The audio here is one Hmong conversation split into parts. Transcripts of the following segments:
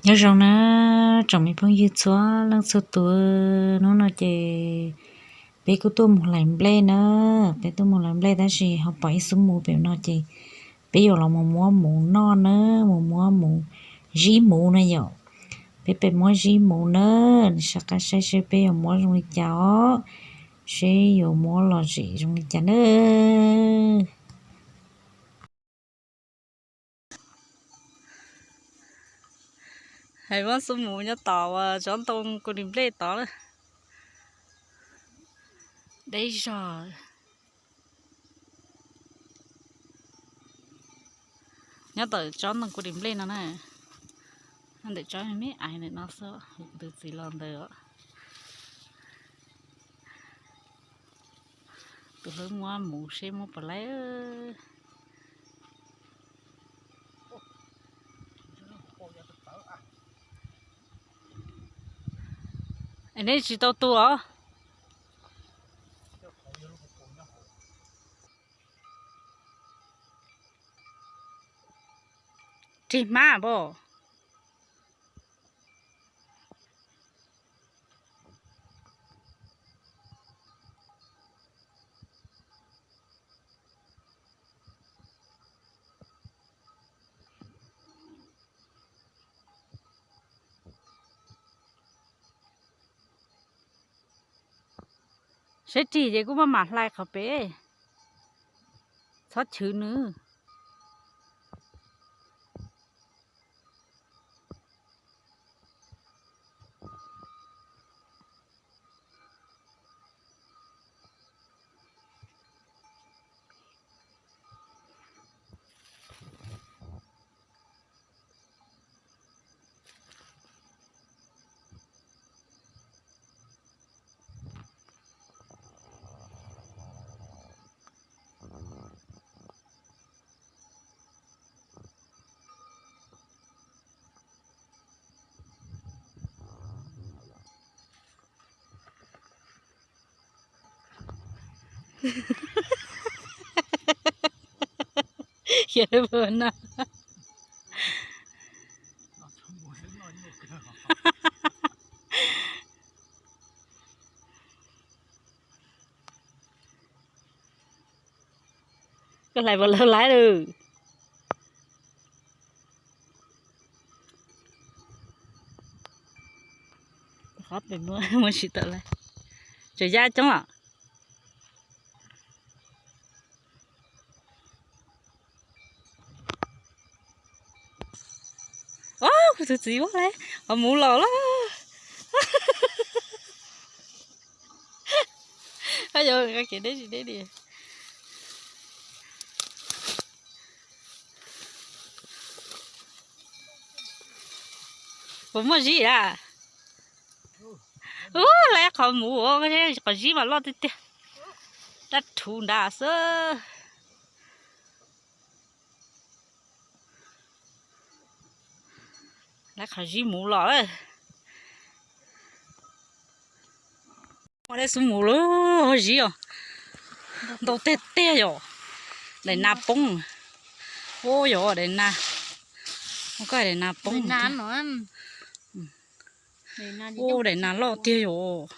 Nyob zoo na, tsoom me phooj ywg txhua leej txhua tus, hnub no ces peb kuj tuaj mus hlais nplej na, peb tuaj mus hlais nplej tab sis ho pom ib xub muv pem no ces peb yuav los mus muab muv noj na, mus muab muv zib muv na yom. Peb pem muab zib muv na, nws sab qab saib seb peb yuav muab zoo li cas os, seb yuav muab los zem zoo li cas na. Hais muab xub mus nyob tod uas tsob ntoo kuv ris nplej tod na. Deb zog. Nyob tawm tsob ntoo kuv ris nplej no na. Ntawm tsob me me ais ntawm no xwb, tus txiv los ntawd. Tus hlub muab mus seb muab puas laib. Es neb tsis tau tu os? Rig hmab pob. Saib rig ces kuj maj mam hlais qhov pem, txhob chwv nws. Koj hlais puas laib lawm? Qhov pem muab tsis tawm lawm. Tseem ya coob os. Kuv tus txiv ua lawm, qhov muv los lawm. Koj yuav nqa kev deb tsis deb li. Puas muaj zib a? Ub, lawv qhov muv, qhov zib mas loj tiag tiag. Dab rhuv nrad xwb. Lawv qhov zib muv los. Muaj dab xub muv lawm, zib os. Ntau tiag tiag yom. Daim nas poob. Ub, yog daim nas. Koj daim nas poob. Ub, daim nas loj tiag yom.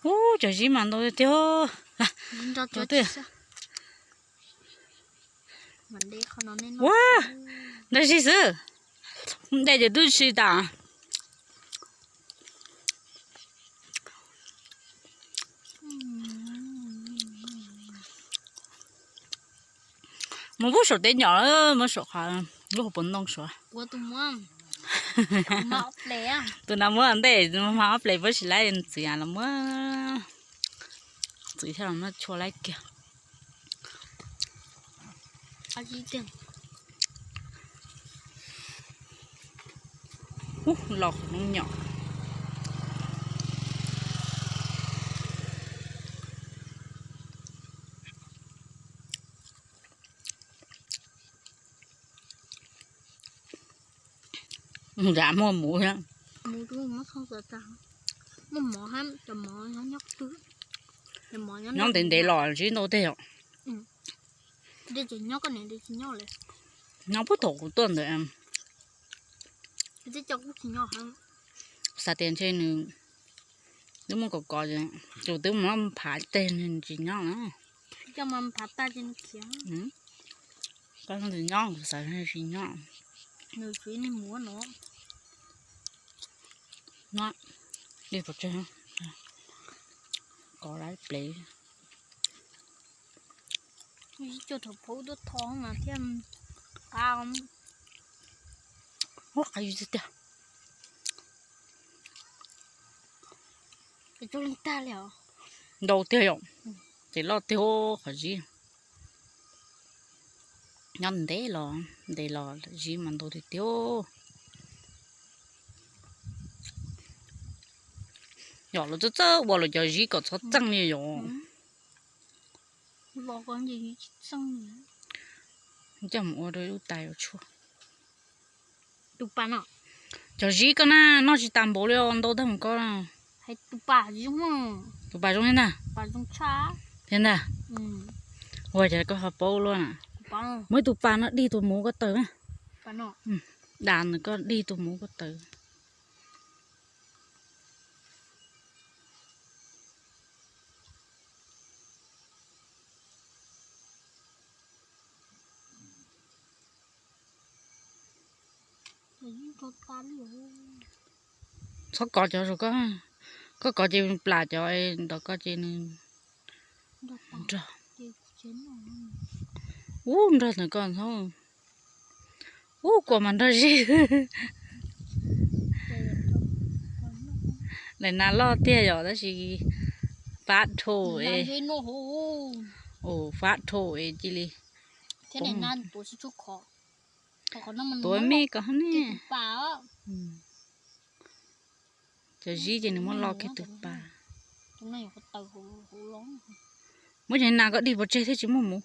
Ub, cov zib mas ntau tiag tiag. Ua, nrag zib xwb. Nte ces twb tsis tas. Mus pub saum teb nyom, muab saum qhov lub hauv paus ntoo suav. Tus no muab ntej, mas ob ples puab tsis laib, txiv los muab, txiv thiaj los muab tshua laib kiag. Ub, los qhov noob nyom. Nram muaj muv thiab. Nyob ntev ntev los zib ntau tiag yom. Nyob puag thaum kuv tuaj ntawd, xav tias ntshe nws twb muaj kov kov, tus twb mus phav teg nws tsis nyob na. Koj tsis nyob, kuv xav nws tsis nyob. Dej pov tseg, kov lawm plev. Cua thaum phav tuaj tho mas thiaj qab. Ua qab yus tiag tiag. Ntau tiag yom. Ces loj tiag qhov zib. Nyob ntev los, ntev los zib mas ntau tiag tiag. Yog los txawj txawj ua los cov zib kom txhob txeej li yom. Coj mus ua rau ib lub tais ua tshuaj. Cov zib koj na, noj tsis tas npaum li os, ntau tag mus koj. Tus pas zoo thiab ntag. Thiab ntag. Ua cas koj ho paub luaj na. Muab ib tug pas no dig tus muv koj taws na. Das nws koj dig tus muv koj taws. Txhob kov cov, koj kov ces plam cov ntawm koj ces nws nrog. Ub, nrog ntawm koj ntxhob. Ub, kua mas nrog zib. Daim nas loj tiag yom, tab sis fab dhau es, fab dhau es cia li. Tuav me kom ne. Cov zib ces nws muab lo kiag tus pas. Muab cov nas koj dig pov tseg thiab tsis muaj muv.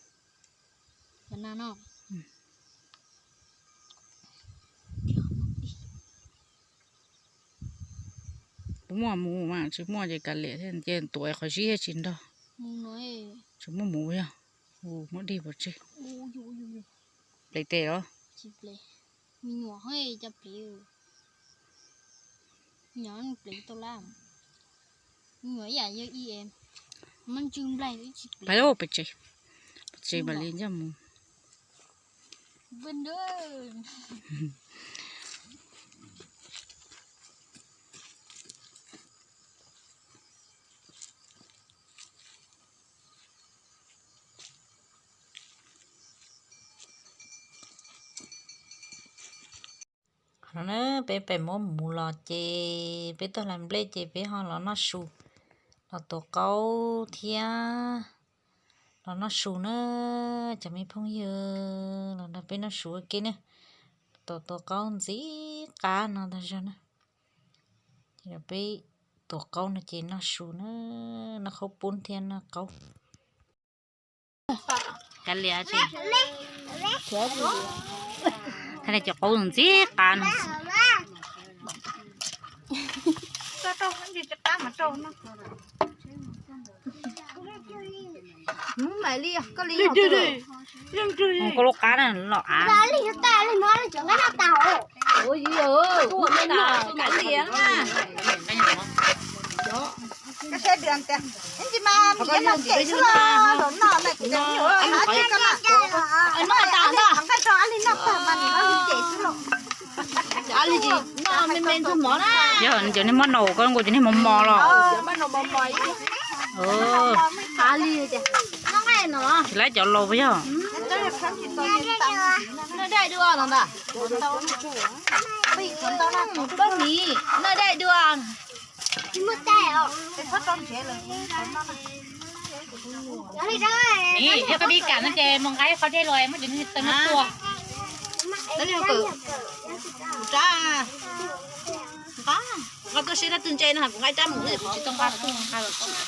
Kuv muaj muv mas tsis muaj ces kav liam thiab, ces tuav qhov zib thiab tsis nrog. Tsis muaj muv yog. Muab dig pov tseg. Plev tes los? Pais, pais tsev, pais tsev mam li coj mus. Qhov no na, peb pem muab muv los ces peb tuaj hlais nplej ces peb ho los noj su, los tuav qaub thiab los noj su na. Cov me phooj ywg, los nrog peb noj su ua ke ne. Tuav, tuav qaub ntxim qab no tag zog na. Ces peb tuav qaub no ces noj su na, noj qhaub poob thiab noj qaub. Kav liam, thaij cov qaub ntxim qab no. Koj lub qab na los av. Yog cov niag mos nau koj nkaus cov niag mos mos los. Tsis laib cov laus puas yog? Yog koj pib kam no ces mus nqa ib qho dej los muab cov niag taw no tua. Nqa, nqa tuaj seb dab tsi ntse no kuv nqa ib rab mus kuv tsis tau nqa tuaj nqa los tsis.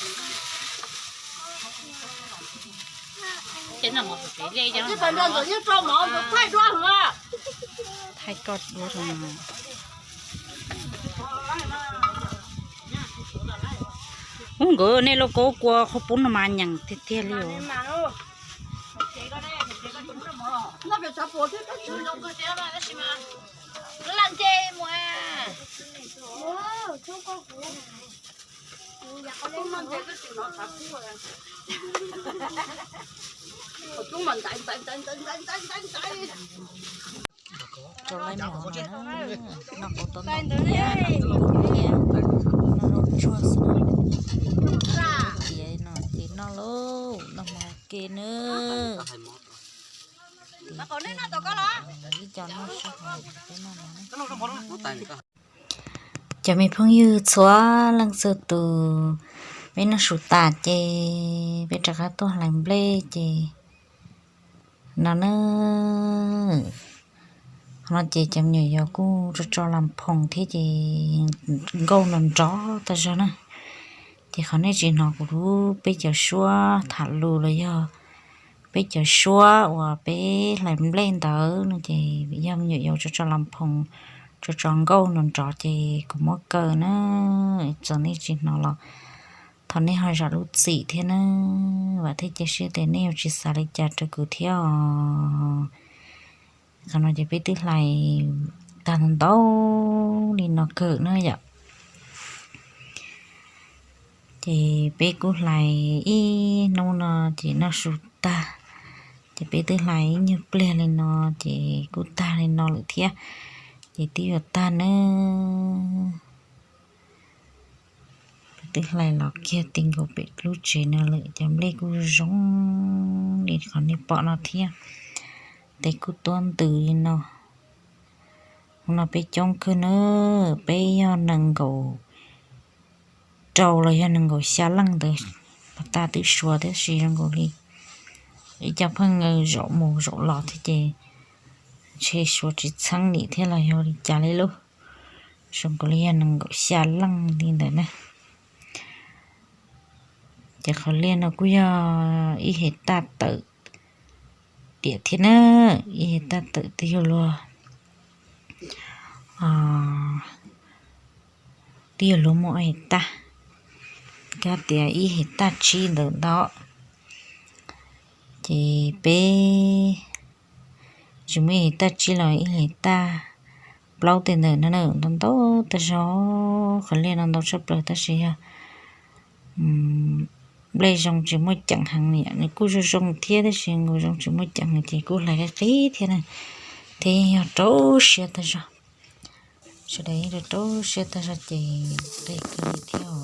Thaij koj duab rau. Ub, nkawd nej lauj kaub kua qhaub poob no mas nyeem tiag tiag li os. Rau lawv mov no, noj qab tau ntau thiab, noj qab tau ntau thiab, noj rau tsuag xwb. Tiav no ces noj lauj, noj mov ua ke nawb. Ib co noj sab hauv, peb noj no. Cov me phooj ywg txhua leej txhua tus, peb noj su tas ces peb rov qab tuaj hlais nplej ces no na. Qhov no ces cov me nyuam yaus kuj tso tso las phoos thiab ces nkauj nrov nrov tag zog na. Ces qhov nej tsis hnov kuv lub peb cov suab tham lus los yog peb cov suab uas peb hlais nplej ntawd no ces yog me nyuam yaus tso tso las phoos, tso tso nkauj nrov nrov ces kuv muab kaw na. Txawm nej tsis hnov los thov nej ho zam lub txim thiab na. Vam thiab cia siab tias nej yuav tsis xav li cas rau kuv thiab os. Qhov no ces peb twb hlais tag ntau li no kawg na yom. Ces peb kuj hlais ib hnub no ces noj su tag, ces peb twb hlais ib nyuag pliag li no ces kuj tag li no lawm thiab, ces twb yuav tag nawb. Peb twb hlais los kiag ti nkaus pem lub tsev no lawm, cov nplej kuj zoo li qhov nej pom no thiab. Tes kuj tuab ntws li no. Hmo no peb coob kawg na, peb yog nees nkaum rau los yog nees nkaum xya leej ntawd. Pas tas twb suav tab sis zoo nkaus li ib co pheej zaum mus zaum los thiab ces ntshe suav tsis txheeb nim thiab los yog li cas li lauj. Zoo nkaus li yog nees nkaum xya leej li ntawd na. Ces qhov liaj no kuj yog ib hais taj tawm tiam thiab na, ib hais taj tawm twb yog luag, twb yog luag muaj hais taj, kab tias ib hais taj tsib ntawd ntau. Ces peb tsis muaj ib hais taj tsib los ib hais taj plaub tej ntawd no na, ntau ntau tag zog. Qhov liaj no ntau tshaj plaws tab sis yog nplej zoo tsis muaj ceem heev, nws kuj zoo zoo thiab tab sis nkaus zoo tsis muaj ceem heev ces kuj hlais qib qib thiab na, thiab yeej yog rau siab tag zog. Sawv daws yeej rau rau siab tag zog ces qis kawg li thiab os.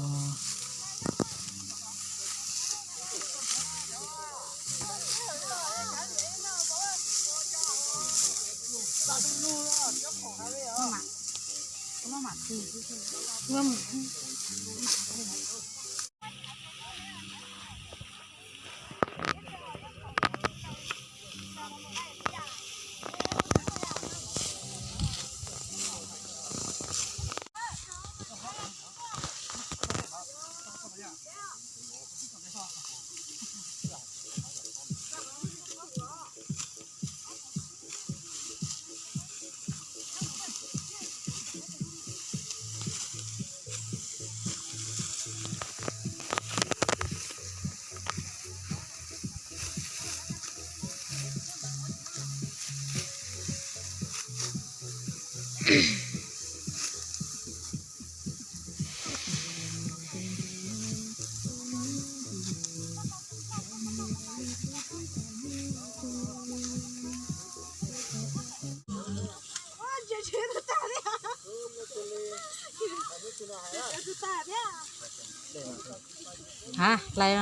Ha, hlais,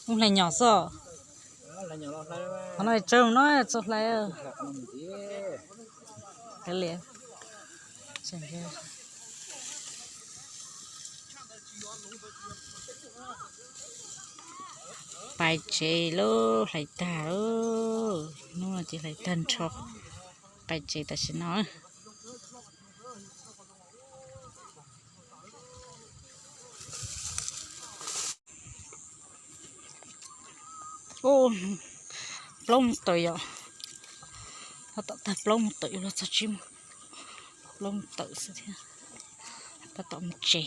hlais nyom xwb. Qhov no tsawg no txo hlais. Pais tsev lauj, hlais tag lauj. Hnub no ces hlais tag nrho, pais tsev tam sim no. Plaub mus tawm yom. Ho tom tag plaub mus tawm yuav luag txog tsib mus. Plaub mus tawm xwb thiab. Tab tom mus tsev.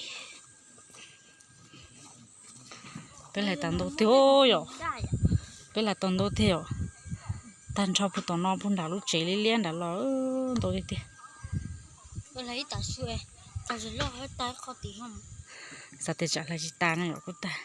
Peb hlais tau ntau tiag yom. Peb hlais tau ntau tiag yom. Tag nrho puag tom no puag nram lub tsev liab liab nram los ntau tiag tiag. Xav tias tsam hlais tsis tas no yom kuj tag.